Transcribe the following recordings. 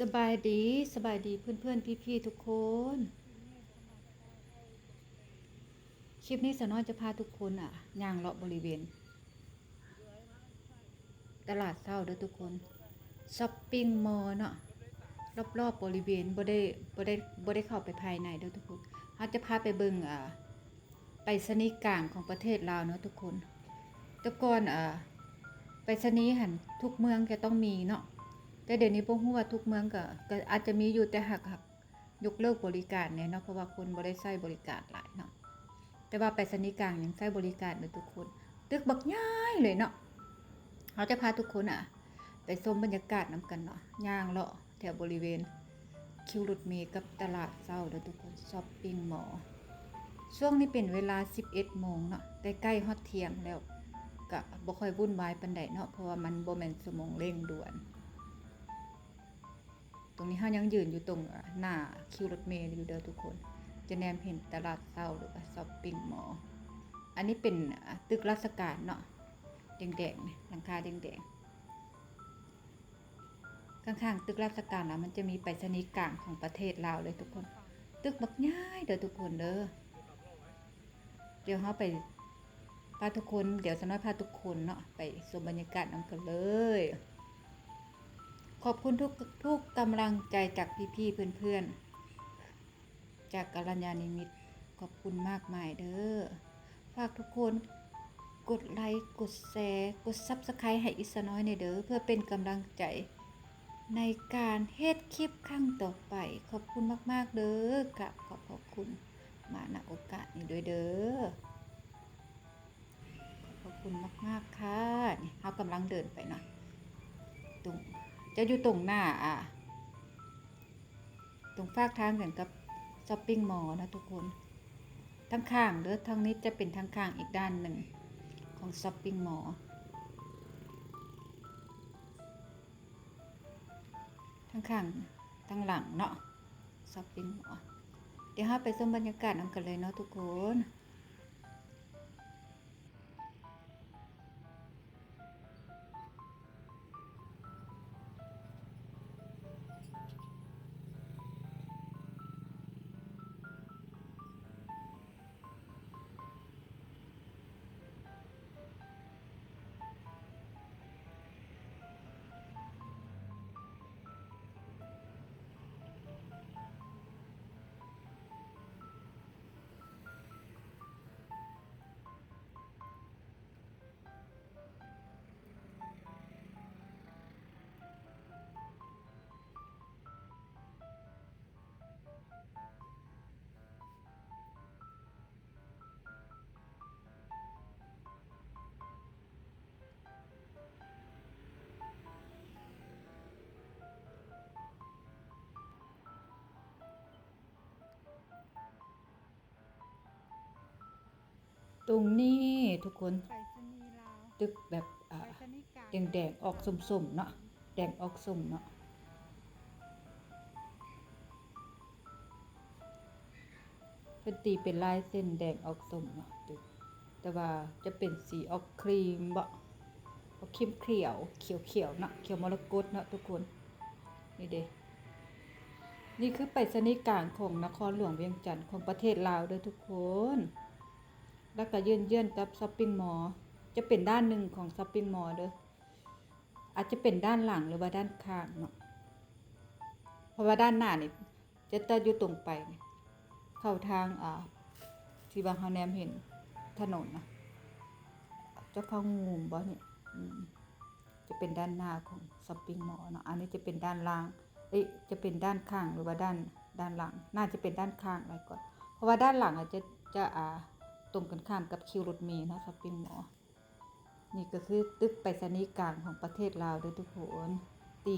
ສະບາຍດີ ສະບາຍດີເພື່ອນໆ ພີ່ໆ ທຸກຄົນ. ຄລິບນີ້ສາວນ້ອຍຈະພາທຸກຄົນ ອ່າ ຍ່າງເລາະບໍລິເວນຕະຫຼາດເຊົ້າເດີທຸກຄົນ, ຊັອບປິງມໍເນາະ, ລອບໆ ບໍລິເວນ ບໍ່ໄດ້ ບໍ່ໄດ້ ບໍ່ໄດ້ເຂົ້າໄປພາຍໃນເດີທຸກຄົນ. ເຮົາຈະພາໄປເບິ່ງ ອ່າ ໄປສະນີກາງຂອງປະເທດລາວເນາະທຸກຄົນ. ແຕ່ກ່ອນ ອ່າ ໄປສະນີຫັ້ນທຸກເມືອງຈະຕ້ອງມີເນາະ, ແຕ່ດຽວນີ້ບໍ່ຮູ້ວ່າທຸກເມືອງກໍ ກໍອາດຈະມີຢູ່ ແຕ່ຫາກ ຫາກຍົກເລີກບໍລິການແດ່ເນາະ ເພາະວ່າຄົນບໍ່ໄດ້ໃຊ້ບໍລິການຫຼາຍເນາະ. ແຕ່ວ່າໄປສະນີກາງຍັງໃຊ້ບໍລິການເດີທຸກຄົນ, ຕຶກບັກໃຫຍ່ເລີຍເນາະ. ເຮົາຈະພາທຸກຄົນ ອ່າ ໄປຊົມບັນຍາກາດນຳກັນເນາະ, ຍ່າງເລາະ ແຖວບໍລິເວນຄິວລົດເມກັບຕະຫຼາດເຊົ້າເດີທຸກຄົນ, ຊັອບປິງມໍ. ຊ່ວງນີ້ເປັນເວລາສິບເອັດໂມງເນາະ, ໃກ້ໆ ຮອດທ່ຽງແລ້ວ, ກະບໍ່ຄ່ອຍວຸ່ນວາຍປານໃດເນາະ ເພາະວ່າມັນບໍ່ແມ່ນຊົ່ວໂມງເລັ່ງດ່ວນ. ຕົງນີ້ເຮົາຍັງຢືນຢູ່ຕົງ ອາ ໜ້າຄິວລົດເມຢູ່ເດີທຸກຄົນ, ຈະແນມເຫັນຕະຫຼາດເຊົ້າ ຫຼືວ່າຊັອບປິງມໍ. ອັນນີ້ເປັນ ອາ ຕຶກລາຊະການເນາະ, ແດງໆ ນີ້ ຫຼັງຄາແດງໆ. ຂ້າງໆ ຕຶກລາຊະການລະ ມັນຈະມີໄປສະນີກາງຂອງປະເທດລາວເລີຍທຸກຄົນ, ຕຶກບັກໃຫຍ່ເດີທຸກຄົນເດີ. ດຽວເຮົາໄປ ພາທຸກຄົນ ດຽວສາວນ້ອຍພາທຸກຄົນເນາະ ໄປຊົມບັນຍາກາດນຳກັນເລີຍ. ຂອບຄຸນທຸກ ທຸກກຳລັງໃຈຈາກພີ່ໆ ເພື່ອນໆ ຈາກກັນລະຍານິມິດ, ຂອບຄຸນມາກມາຍເດີ. ຝາກທຸກຄົນກົດໄລ ກົດແຊ ກົດຊັບສະໄຄຣບ໌ໃຫ້ອີສາວນ້ອຍແດ່ເດີ ເພື່ອເປັນກຳລັງໃຈໃນການເຮັດຄລິບຄັ້ງຕໍ່ໄປ. ຂອບຄຸນມາກໆ ເດີ, ກາບຂອບພະຄຸນມາ ນະໂອກາດນີ້ດ້ວຍເດີ. ຂອບພະຄຸນມາກໆ ຄ່ະ. ນີ້ເຮົາກຳລັງເດີນໄປເນາະ, ຕົງ ຈະຢູ່ຕົງໜ້າ ອ່າ ຕົງຟາກທາງກັນກັບຊັອບປິງມໍເນາະທຸກຄົນ. ທາງຂ້າງເດີ, ທາງນີ້ຈະເປັນທາງຂ້າງອີກດ້ານໜຶ່ງຂອງຊັອບປິງມໍ. ທາງຂ້າງ ທາງຫຼັງເນາະ, ຊັອບປິງມໍ. ດຽວເຮົາໄປຊົມບັນຍາກາດນຳກັນເລີຍເນາະທຸກຄົນ. ຕົງນີ້ທຸກຄົນ ໄປສະນີລາວ ຕຶກແບບ ອ່າ ໄປສະນີກາງ ແດງໆ ອອກສົ້ມໆ ເນາະ, ແດງອອກສົ້ມເນາະ. ເພິ່ນຕີເປັນລາຍເສັ້ນແດງອອກສົ້ມເນາະ ຕຶກ, ແຕ່ວ່າຈະເປັນສີອອກຄຣີມເບາະ, ອອກຄຣີມຂຽວ ຂຽວໆ ເນາະ, ຂຽວມໍລະກົດເນາະທຸກຄົນ. ນີ້ເດ້ ນີ້ຄືໄປສະນີກາງຂອງນະຄອນຫຼວງວຽງຈັນ ຂອງປະເທດລາວເດີທຸກຄົນ. ແລ້ວກະເຍືອນໆ ກັບຊັອບປິງມໍ ຈະເປັນດ້ານໜຶ່ງຂອງຊັອບປິງມໍເດີ, ອາດຈະເປັນດ້ານຫຼັງ ຫຼືວ່າດ້ານຂ້າງເນາະ, ເພາະວ່າດ້ານໜ້ານີ້ ຈະ ຈະຢູ່ຕົງໄປນີ້ ເຂົ້າທາງ ອ່າ ທີ່ວ່າເຮົາແນມເຫັນຖະໜົນນະ ຈະເຂົ້າງຸ່ມບໍ່ນີ້ ອືມ ຈະເປັນດ້ານໜ້າຂອງຊັອບປິງມໍເນາະ. ອັນນີ້ຈະເປັນດ້ານລ່າງ ເອີ ຈະເປັນດ້ານຂ້າງ ຫຼືວ່າດ້ານ ດ້ານຫຼັງ, ໜ້າຈະເປັນດ້ານຂ້າງຫຼາຍກວ່າ ເພາະວ່າດ້ານຫຼັງອາດຈະ ຈະ ອ່າ ຕົງກັນຂ້າມກັບຄິວລົດເມເນາະ ຊັອບປິງມໍ. ນີ້ກໍຄືຕຶກໄປສະນີກາງຂອງປະເທດລາວເດີທຸກຄົນ, ຕີ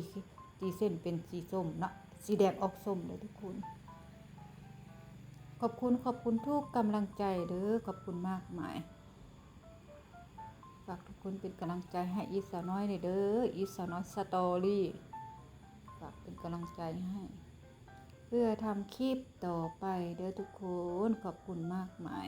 ຕີເສັ້ນເປັນສີສົ້ມເນາະ, ສີແດງອອກສົ້ມເດີທຸກຄົນ. ຂອບຄຸນ ຂອບຄຸນທຸກກຳລັງໃຈເດີ, ຂອບຄຸນມາກມາຍ. ຝາກທຸກຄົນເປັນກຳລັງໃຈໃຫ້ອີສາວນ້ອຍແດ່ເດີ, ອີສາວນ້ອຍສະຕໍຣີ ຝາກເປັນກຳລັງໃຈໃຫ້ ເພື່ອທຳຄລິບຕໍ່ໄປເດີທຸກຄົນ. ຂອບຄຸນມາກມາຍ.